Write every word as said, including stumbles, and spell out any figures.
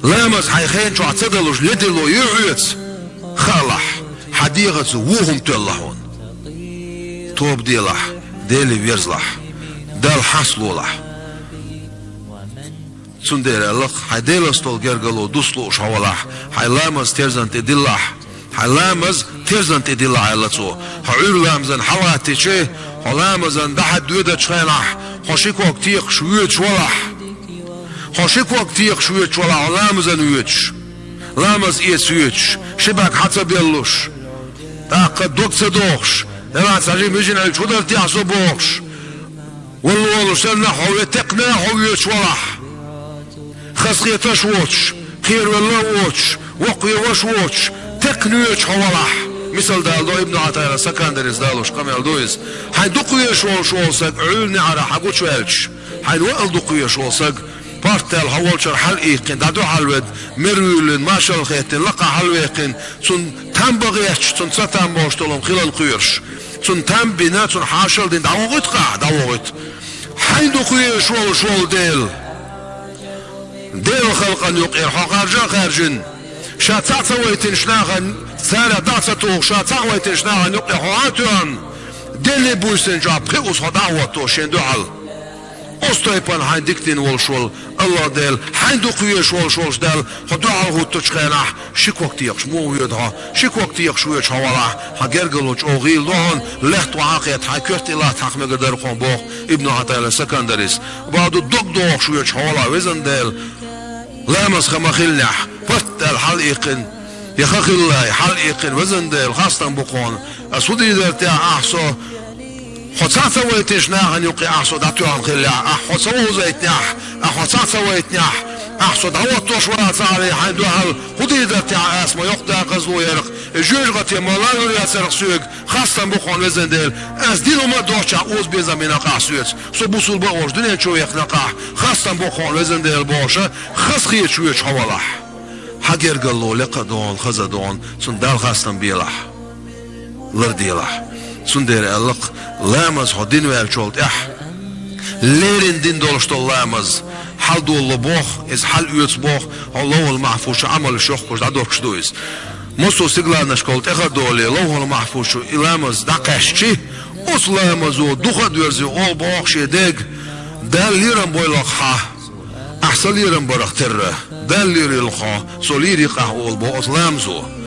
Ламаз хьайн хен чохь ца далуш ледарло ю хьоьца, хаалахь, хьан дегӀаца вон хӀума тоьлла хьуна. Тоба делахь, Деле верзалахь, Далла хьасталолахь. Цундела аьлла-кх, хьайн Делан стол гергарло дус лууш хьо валахь, хьайн ламаз терзан тӀе диллахь, хьайн ламаз терзан тӀе диллахь, аьлла цо. Хьо Ӏуьйра ламазан хьалагӀаттича, хьо ламазан дӀахьа доьдучу хенахь, хьо ши ког текхаш воьдуш валахь. Хьо ши ког текхаш воьдуш валахь, хьо ламазан воьдуш, ламаз эца воьдуш, ши бӀаьрг хьа ца беллуш, тӀаккха дог ца дохуш, делахь цхьа жима вижина Ӏуьллуш хӀун дара техьа со бохуш, валла волуш санна, хьо ве текхна хьо воьдуш валахь. Хазахеташ воцуш, кхеравелла а воцуш, воккхавеш воцуш, текхна воьдуш хьо валахь. Мисал даладо Ибн ӀатаӀилла Сакандарис далош къамел ду иза. Хьайн дукхавезаш волуш волу саг Ӏуьйра неӀарехь хьан гучуваьлча, хьайн ваал дукхавезаш волу саг, паргӀатдаьлла хьо волчуьра хьалаиккхина, дӀадуьхьалведда, мер вуьйлина, машалла хеттина, лакхахь хьалаваьккхина, цунна там бан гӀерташ, цунна цатам болуш долу хӀума хиларна кхоьруш. Цунна там а бина, цунна хьошалла а дина, дӀавохуьйту-кх ахь, дӀавохуьйту. Хьайн дукхавезаш волуш волу Дела, Делан халкъана юкъера хьо харжа а хаьржина, Ша цхьаъ ца вайтинчу нахана, царах дӀа а ца тухуш, Ша цхьаъ вайтинчу нахана юкъе хьо а тоьхна, деллий буьйсанна чохь пхи уза хьо дӀа а хӀоттало шен дуьхьал. Оцу тайпана хьайн дика дина волуш волу АллахӀ Дела, хьайн дукхавезаш волуш волчу Далла хьо дуьхьал хӀуттучу хенахь, ши ког текхаш муха воьду хьо? Ши ког текхаш воьдуш хьо валахь, хьан гергарло чӀогӀа гӀийла ду хьуна, лаьтта вахьа а кхетта, хьайн коьрта тӀе латта хьан хӀокху мегар дара хьуна боху Ибн ӀатаӀилла Сакандарис. Баду дог дохуш воьдуш хьо валахь, везан Дела, ламаз хан ма хиллинехь, паргӀатдаьлла хьалаиккхина, я хан хиллале хьалаиккхина, везан Дела, хастам бу-кх хьуна, ас хӀун дийр дара техьа ахь со, хьо цхьаъ ца вайтинчу нахана юккъе ахь со дӀатоьхна хиллехь, ахь хьо ца вовзийтинехь, ахь хьо цхьаъ ца вайтинехь, ахь со дӀахӀоттош валахь цхьаъ, хьайн дуьхьал хӀун дийр дара техьа, ас ма йоккха дакъазло ярах, и жоьжахати ма лалур яцарах соьга, хастам бу-кх хьуна, везан Дела, ас дина хӀума а дохчохь озабезам бина-кх ахь соьца, со бусулба а волуш дуьнен чу вехна-кх ахь, хастам бу-кх хьуна, везан Дела, бохуша, хазахеташ воьдуш хьо валахь. Хьан гергарло лекха а догӀу, хаза а догӀу, цунна Далла хастам белахь, ларделахь. Цундела аьлла-кх, ламаз хьо дина ваьллачул тӀаьхьа, леррина дина долуш долу ламаз, хьал долало боху, иза хьал оьцу боху, хьо Ловхьул-Махьфуз чу Ӏамалш йохкуш дӀадоккхуш ду иза. Массо а стигланашкахула тӀеха а долий, Ловхьул-Махьфуз чу и ламаз дӀакхаьччи, оцу ламазо дукха а доьрзий олу боху шен дега: Дала лерам бойла-кх хьан, ахь сан лерам барах терра. Дала лерийла хьо, со лийрий-кх ахь, олу боху оцу ламазо.